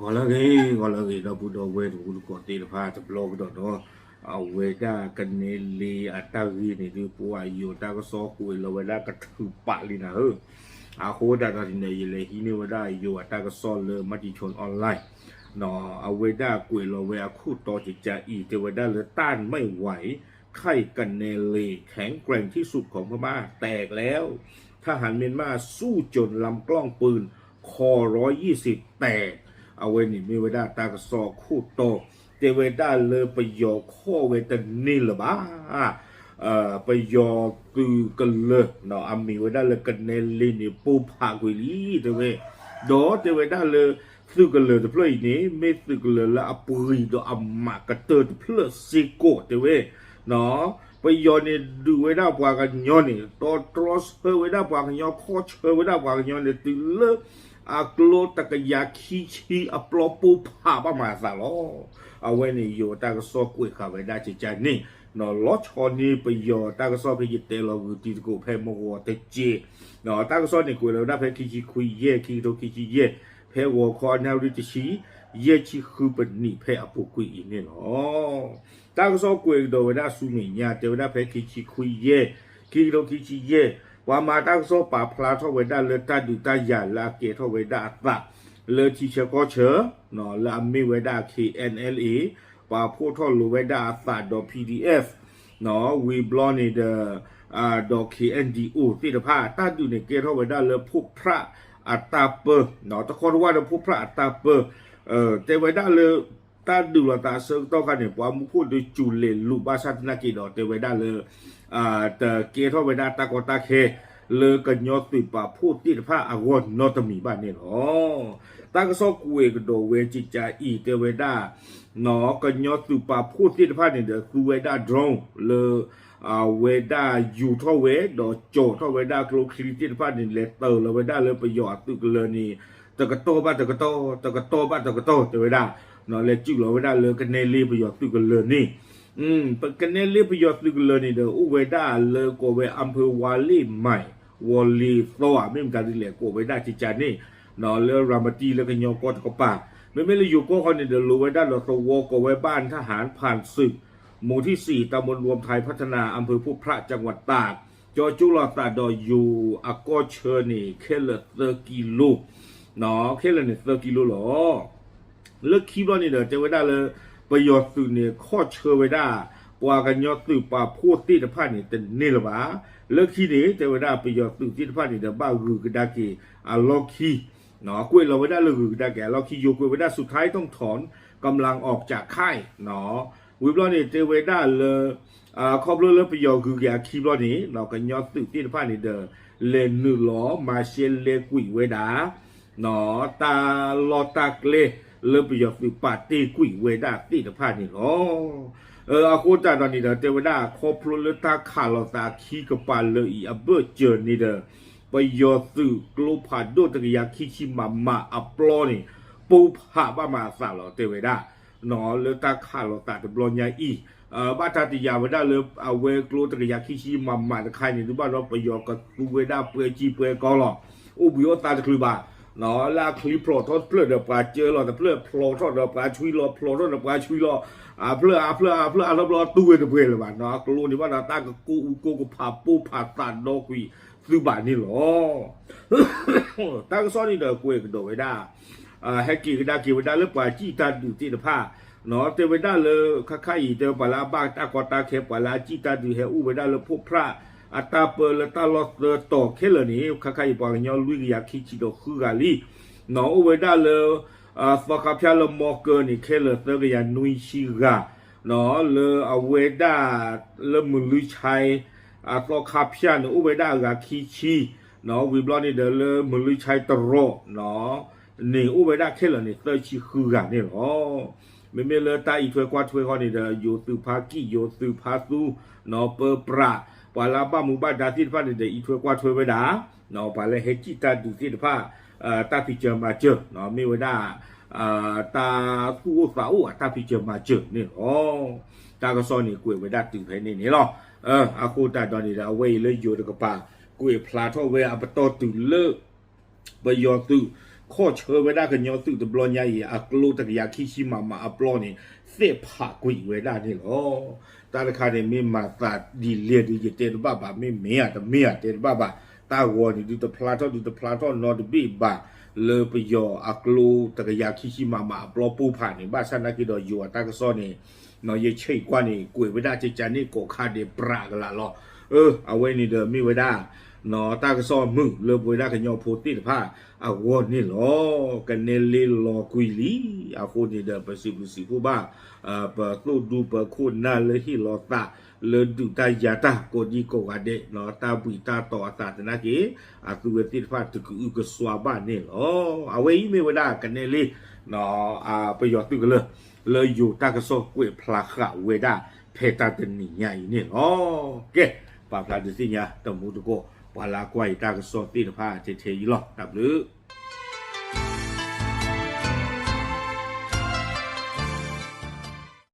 ဂီၤလၢအဂ့ၤ ဂီၤလၢအဂ့ၤ ဒီပုၢ်ဒီဝဲၢ်တံၤသကိးသ့ၣ်တဖၣ် တဘျီကဒီးဒီး အဝဲဒၣ်ကနဲလ့အတၢ်ဂ့ၢ်န့ၣ်ဒုး ပှၤယိၤတၢ်ကစီၣ်ကွဲးလီၤဝဲဒၣ်ကထုးပာ်လံနၤဧၢ, အဃိသတးဒီးန့ၣ် ယလဲၤဟံးန့ၢ်ဝဲဒၣ်ယိၤအတၢ်ကစီၣ်လၢ Matichon Online အဝဲဒၣ်ကွဲးလီၤဝဲအခိၣ်တီကကါအံၤ တဲဝဲဒၣ်လၢတၢ်မဲာ်ဝဲ ค่ายคะแนนเหล็กแข็งแกร่งที่สุดของพม่าแตกแล้ว ทหารเมียนมาสู้จนลำกล้องปืน คอร้อยยี่สิบ แตก အဝဲန့ၣ်မ့ၢ်ဝဲဒၣ်တၢ်ကစီၣ်အခိၣ်တီ တဲဝဲဒၣ်လၢပယီၤခီၣ်ဝဲတန့ၢ်လၢၤဘၣ် ပယီၤသုးကလၢၤ အမံၤဝဲဒၣ်လၢကနဲလ့န့ၣ် ပိၢ်ဖးကွံာ်လံ တဲဝဲ, ဒီးတဲဝဲဒၣ်လၢ သုးကလၢၤတဖျၢၣ်အံၤန့ၣ် မ့ၢ်သုးကလၢၤလၢအပှံၤဒီးအမးကတၢၢ်တဖျၢၣ်စ့ၢ်ကီး တဲဝဲ ပယီၤန့ၣ်ဒုးဝဲဒၣ်ပှၤကညီန့ၣ် တီတြီဆၢဝဲဒၣ်ပှၤကညီ ခီၣ်ဆၢဝဲဒၣ်ပှၤကညီန့ၣ် တုၤလၢ အကျိတကယၤခံဆံအပျီ ပိၢ်ဖးဘၣ်မးအသးလီၤ. အဝဲန့ၣ်ယိၤတၢ်ကစီၣ်ကွဲးဃာ်ဝဲဒၣ်ကကါန့ၣ် လီၤဆီန့ၢ်ပယီၤတၢ်ကစီၣ်ဖဲယတဲလီၤဂုာ်တံၤသကိးဖဲမဂီၤတက့ၢ်, တၢ်ကစီၣ်န့ၣ်ကွဲးလီၤဝဲဒၣ်ဖဲခံဆံခွံယဲၢ် ခံကထိခံဆံယဲၢ် ဖဲဂီၤခီအနၣ်ရံၣ်တဆံ ယဲၢ်ဆံဃုပနံးဖဲအပူၤကွံာ်အံၤန့ၣ်လီၤ. တၢ်ကစီၣ်ကွဲးကဒီးဝဲဒၣ်ဆူမဲာ်ညါ တဲဝဲဒၣ်ဖဲခံဆံခွံယဲၢ် ခံကထိခံဆံယဲၢ် ပှၤမၤတၢ်ကစီၣ်ပာ်ဖျါထီၣ်ဝဲဒၣ်လၢတၢ်ဒုးတၢ်ယၤလၢအကဲထီၣ်ဝဲဒၣ်အသး လၢထံဆၢကီၢ်ဆၢ လၢအမ့ၢ်ဝဲဒၣ် KNLA ပာ်ဖှိၣ်ထီၣ်လိာ်ဝဲဒၣ်အသးဒီး PDF ဝံၤဘျီန့ၣ်ဒီး ဒီး KNDO သ့ၣ်တဖၣ် တၢ်ဒုးန့ၣ်ကဲထီၣ်ဝဲဒၣ်လၢဖိဖြၣ်အတၢ်ပၢ တခီတဝၢ်ဒီးဖိဖြၣ်အတၢ်ပၢ တဲဝဲဒၣ်လၢ တၢ်ဒုးလိာ်သးအဆၢကတီၢ်ခါန့ၣ် ပှၤမူခိၣ်ဒုးစူၤလဲၤလူၤဘၣ်ဆၣ်သနာ်က့ဒီး တဲဝဲဒၣ်လၢ တကဲထီၣ်ဝဲဒၣ်တၢ်ကီတၢ်ခဲ လၢကညီသုးပာ်ဖှိၣ်သ့ၣ်တဖၣ်အဂီၢ်နီတမံၤဘၣ်န့ၣ်လီၤ. တၢ်ကစီၣ်ကွဲးကဒီးဝဲကကါအံၤ တဲဝဲဒၣ် ကညီသုးပာ်ဖှိၣ်သ့ၣ်တဖၣ်န့ၣ်ဒီး သူဝဲဒၣ် drone လၢ အဝဲဒၣ်ယူၤထီၣ်ဝဲ ဒီးကၠီၤထီၣ်ဝဲဒၣ်ကျိချံသ့ၣ်တဖၣ်န့ၣ် လဲၤတၢၤလီၤဝဲဒၣ်လၢပယီၤအသုးကလၢၤန့ၣ် တကတီၢ်ဘၣ်တကတီၢ် တကတီၢ်ဘၣ်တကတီၢ် တဲဝဲဒၣ် လဲၤစုၣ်လီၤဝဲဒၣ်လၢကနဲလ့ပယီၤသုးကလၢၤန့ၣ် ကနဲလ့ပယီၤသုးကလၢၤန့ၣ်ဒီး အိၣ်ဝဲဒၣ်လၢကိးဝဲ อำเภอวาเล่ไหม ဝီၤလ့ၤသီ မ့ၢ်မတၤဒ်လဲၣ် ကိးဝဲဒၣ်ကကါန့ၣ် လၢရၤမတံလၢကညီကီၢ်တကပၤ မ့မ့ၢ်လၢယိၤကီၢ်ခီန့ၣ်ဒီး လိၤဝဲဒၣ်ဒီးသဝီကိးဝဲ บ้านทหารผ่านศึก หมู่ที่สี่ ตำบลรวมไทยพัฒนา อำเภอพบพระ จังหวัดตาก ကၠီကၠိလိာ်သးဒီးယိၤအကီၢ်ဆၢန့ၣ် ခဲလၢာ်သၢကံလိ ခဲလၢာ်န့ၣ်သၢကံလိလီၤ. လၢခံဘျီန့ၣ်ဒီး တဲဝဲဒၣ်လၢ ပယီၤသုးန့ၣ် ခီၣ်ဆၢဝဲဒၣ် ပှၤကညီသုးပာ်ဖှိၣ်သ့ၣ်တဖၣ်န့ၣ် တန့ၢ်လၢၤဘၣ်. လၢခံန့ၣ် တဲဝဲဒၣ်ပယီၤသုးသ့ၣ်တဖၣ်န့ၣ်ဒီး ဘၣ်ဂုၤကဒါက့ၤအလီၢ်ခံ ကွဲးလီၤဝဲဒၣ်လၢဂုၤကဒါက့ၤအလီၢ်ခံ ယိၤကွဲးဝဲဒၣ် สุดท้ายต้องถอนกำลังออกจากค่าย ဝံၤဘျီန့ၣ် တဲဝဲဒၣ်လၢ ခီဖျိလၢပယီၤဂုၤက့ၤအခံဘျီန့ၣ် ကညီသုးသ့ၣ်တဖၣ်န့ၣ်ဒီး လဲၤနုာ်လီၤမၤရှဲလဲကွံာ်ဝဲဒၣ် တၢ်လီၢ်တၢ်ကျဲလၢပယီၤသုးပာ်တ့ၢ်ကွံာ်ဝဲဒၣ်သ့ၣ်တဖၣ်န့ၣ်လီၤ. အဃိသတးဒီးန့ၣ်ဒီး တဲဝဲဒၣ်ခီဖျိလၢတၢ်ခးလိာ်သးခံကပၤလၢာ်အံၤအဘၢၣ်စၢၤန့ၣ်ဒီး ပယီၤသုးကျိဖးဒိၣ်တကယၤခံဆံ မမ အပျီန့ၣ် ပိၢ်ဖးဘၣ်မးအသးလီၤ တဲဝဲဒၣ် လၢတၢ်ခးလိာ်သးတဘျီညါအံၤ ဘၣ်တၢ်တယာ်ဝဲဒၣ်လၢအဝဲကျိတကယၤခံဆံ မမ တခါအံၤန့ၣ် ဒုးဘၣ်ဒီးပယီၤကသူဝဲဒၣ်ပှဲၤကံပှဲၤကီလီၤ. အိၣ်ဘှံးအိၣ်သါတချုးဘၣ် လၢအချံဖျိးထီၣ်တဖျၢၣ်ဒီးပှၤကၢလီၤတဖျၢၣ် ဖျိးထီၣ်ဒီးပှၤဆွံလီၤ ဖျိးထီၣ်ဒီးပှၤဆွံလီၤ အဖျၢၣ်အဖျၢၣ်အဖျၢၣ်အလီၢ်ဘျီ တူၢ်ဝဲတပှဲၤလၢၤဘၣ်နီၤ အကျိန့ၣ်ဘၣ်ဒီးတၢ်ကကိၢ်အူကိၢ်ကဖး ပိၢ်ဖးသးဒီကွံာ်သုးဘၣ်န့ၣ်လီၤ. တၢ်ကစီၣ်န့ၣ်ဒီးကွဲးကဒီးဝဲဒၣ် ဟဲက့ၤကဒါက့ၤဝဲဒၣ်လၢပှၤစံၣ်တၢ်ဒုးသ့ၣ်တဖၣ် တဲဝဲဒၣ်လၢ ခါခါအံၤ တဲဝဲပှၤလၢအဘၣ်တၢ်ကီတၢ်ခဲ ပှၤလၢအစံၣ်တၢ်ဒုး ဟဲအိၣ်ဝဲဒၣ်လၢဖိဖြၣ်အတၢ်ပၢလၢတၢ်လီၢ်သၢတီၤခဲလၢာ်န့ၣ် ခါခါအံၤ ပှၤကညီလွံၢ်ကယၤခံဆံဒီးဃုဂၤလံ အိၣ်ဝဲဒၣ်လၢ သီခါဖၠၣ်လၢမီကၢန့ၣ် ခဲလၢာ်သၢကယၤနွံဆံဂၤ လၢအဝဲဒၣ် လၢမုၢ်လွံၢ်ဆဲ အသီခါဖၠၣ်န့ၣ် အိၣ်ဝဲဒၣ်အဂၤခံဆံ ဝံၤဘျီန့ၣ်ဒီးလၢမုၢ်လွံၢ်ဆဲတရီး န့ၣ် အိၣ်ဝဲဒၣ်ခဲလၢာ်န့ၣ် သၢဆံဃုဂၤန့ၣ်လီၤ. မ့မ့ၢ်လၢတၢ်အံးထွဲကွၢ်ထွဲဃီန့ၣ်ဒီး ယိၤသုးဖါကံၣ် ယိၤသုးဖါသူ ပၢပြး ပှၤလၢအဘၣ်မူဘၣ်ဒါသ့ၣ်တဖၣ်န့ၣ်ဒီး အံးထွဲကွၢ်ထွဲဝဲဒၣ် ပှၤလၢဟဲစံၣ်တၢ်ဒုးသ့ၣ်တဖၣ် တၢ်ဖံးစၢၤမၤစၢၤ မ့ၢ်ဝဲဒၣ် တၢ်သူၣ်အိၣ်သးအိၣ်အတၢ်ဖံးစၢၤမၤစၢၤန့ၣ်လီၤ. တၢ်ကစီၣ်န့ၣ်ကွဲးဝဲဒၣ်တုၤဖဲန့ၣ်န့ၣ်လီၤ. အဃိသတးဒီးန့ၣ်ဒီး အဝဲအံၤလၢယိၤတကပၤ ကွဲးဖျါထီၣ်ဝဲအပတီၢ်တုၤလၢ ပယီၤသုး ခီၣ်ဆၢဝဲဒၣ်ကညီသုးတဘျီညါအံၤ အကျိတကယၤခံဆံမးမးအပျီန့ၣ် သ့ၣ်ဖးကွံာ်ဝဲဒၣ်န့ၣ်လီၤ. တၢ်တခါန့ၣ် မ့ၢ်မၤသးဒ်လဲၣ်ဒီး ယတဲတဘၣ်ဘၣ်, မ့ၢ်မ့ၢ်ဧါတမ့ၢ်ဧါတဲတဘၣ်ဘၣ်. တၢ်ဂီၤန့ၣ်ဒုးတဖျါထီၣ်ဒုးတဖျါထီၣ်နီတဘ့ၣ်ဘၣ် လၢပယီၤအကျိတကယၤခံဆံမးမးအပျီပူၤဖးန့ၣ် ဘၣ်ဆၣ်နာ်က့ဒီးယိၤအတၢ်ကစီၣ်န့ၣ် ယဆဲးကွၢ်န့ၣ် ကွဲးဝဲဒၣ်ကကန့ၣ်ကိးခါဒဲးပြးကလာ်လီၤ. အဝဲန့ၣ်ဒီးမ့ၢ်ဝဲဒၣ် တၢ်ကစီၣ်မုာ်လၢပဝဲဒၣ်ကညီဖိသ့ၣ်တဖၣ်အဂီၢ်န့ၣ်လီၤ. ကနဲလ့လီၤကွံာ်လံ. အဃိန့ၣ်ဒီး ပစံးဘျုးစံးဖှိၣ်ဘၣ် ပသိၣ်ဒူပခိၣ်နၢ်လၢဟ့ၣ်လီၤသး လၢဒုးတၢ်ယၤတၢ်ကိးဒံကိးဂၤဒဲး တၢ်ဘှံးတၢ်တီၤအသးသနာ်က့ အသုဝဲသ့ၣ်တဖၣ်တကအုကစွါဘၣ်န့ၣ်လီၤ. အဝဲအံၤမ့ၢ်ဝဲဒၣ်ကနဲလ့ ပယီၤသုးကလၢၢ် လၢယိၤတၢ်ကစီၣ်ကွဲးဖျါဃာ်ဝဲဒၣ် ဖဲတၢ်တနံၤညါအံၤန့ၣ်လီၤ. ကဲ, ပာ်ဖျါဒုးသ့ၣ်ညါတမူတကိး ပှၤလၢကွၢ်ယတၢ်ကစီၣ်သ့ၣ်တဖၣ်ထဲထဲအံၤလီၤ. တၢ်ဘျုး